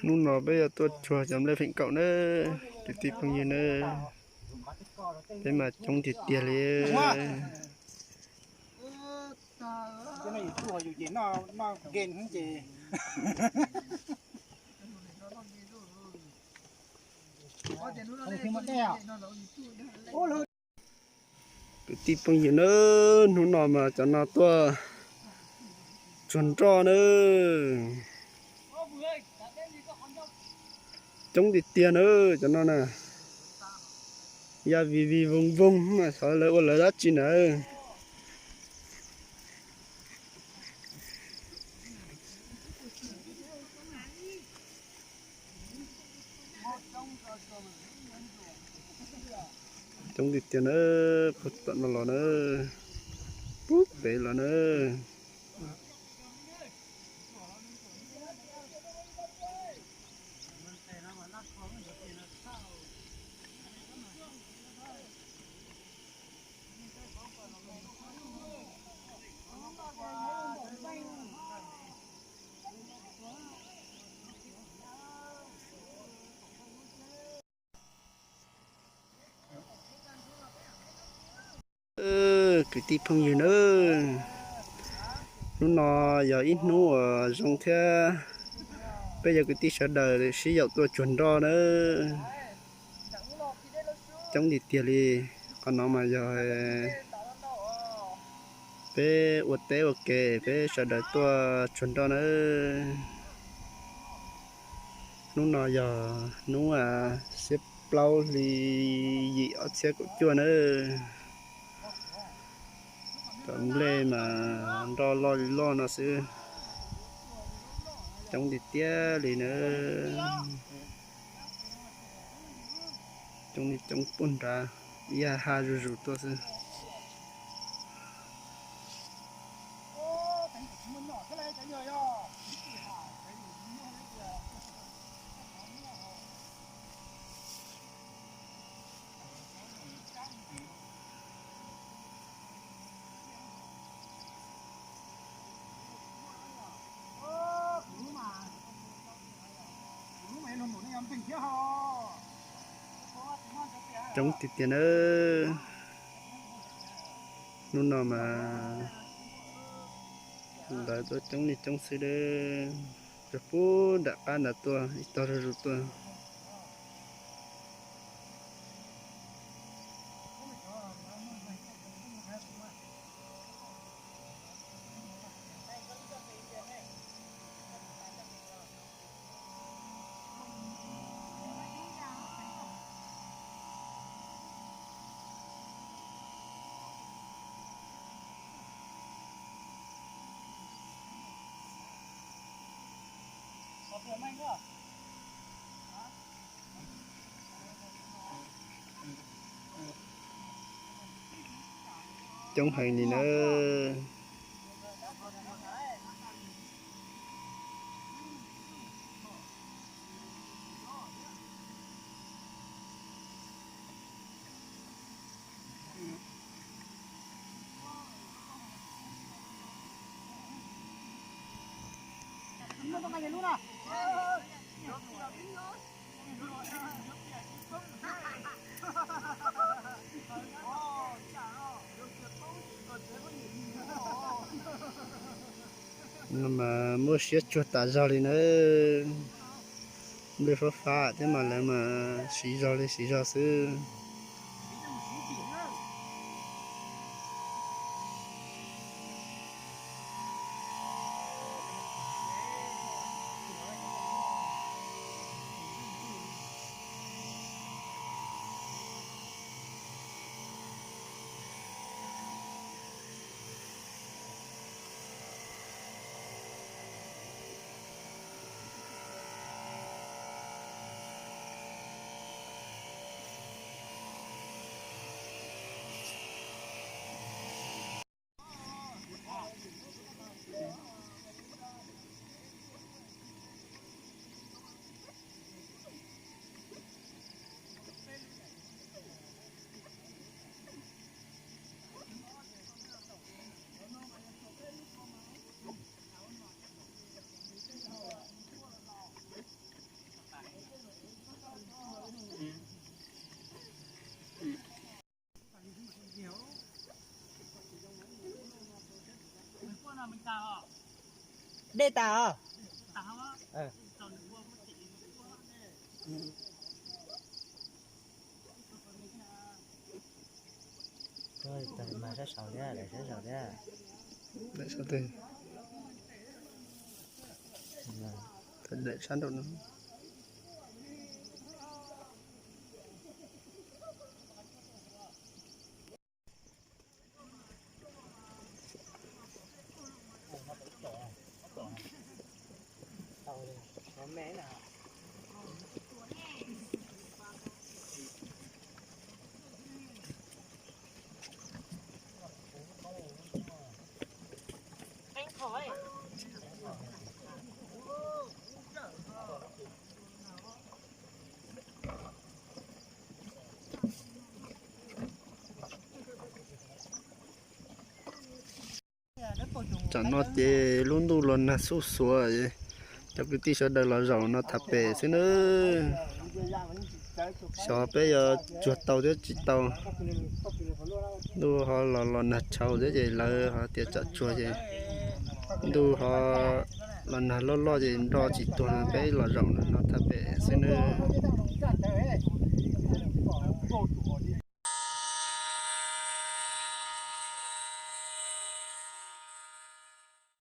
Hnub no peb yuav tuaj cuag cov nplej feem kaum na, kwv tij phooj ywg na, peb mas coob tiag tiag li. Kwv tij phooj ywg na, hnub no mas cov no tuaj tsuag nroj na. Coob tiag tiag na, cov no na. Ya vij vij voog voog mas xyov lawv ua lawv dab tsi na. Coob tiag tiag na, puag tom no los na, puag pem los na. Kwv tij phooj ywg nawb, hnub no yog ib hnub uas zoo thiab peb cov kwv tij sawv daws sib yaum tuaj tsuag nroj nawb. Coob tiag tiag li. Qhov no mas yog peb ua teb ua ke, peb sawv daws tuaj tsuag nroj nawb. Hnub no yog hnub xiab plaub hli yim ob txhiab kaum cuaj nawb. Cov nplej mas nroj loj li loj no xwb, coob tiag tiag li nawb. Coob li coob puag nrad, ib yam haj zuj zus tuaj xwb. Coob tiag tiag nawb. Hnub no mas lawv tuaj coob li coob xwb dab. Rau puag nram qab nrad tuaj ib tog zuj zus tuaj. Coob heev li nawb. No mas muaj siab tsuag tas zog li nawb. Nplej fab fab thiab mas lawv mas siv zog li siv zog xwb. Dej tas os. Mas sab saud thiab, daim sab saud thiab. Daim sab twg? Daim sab nraum no. Tsam no ces lub ntuj los nag xuj xuav, cov kwv tij sawv daws los zaum no tham pem xwb nawb. Xyov peb yuav tsuag tau thiab tsis tau. Ntuj ho los los nag tshau thiab ces lawv ho tias tsam tsuag ces ntuj ho los nag loj loj ces nroj tsis tuag no peb los zaum no tham pem xwb nawb.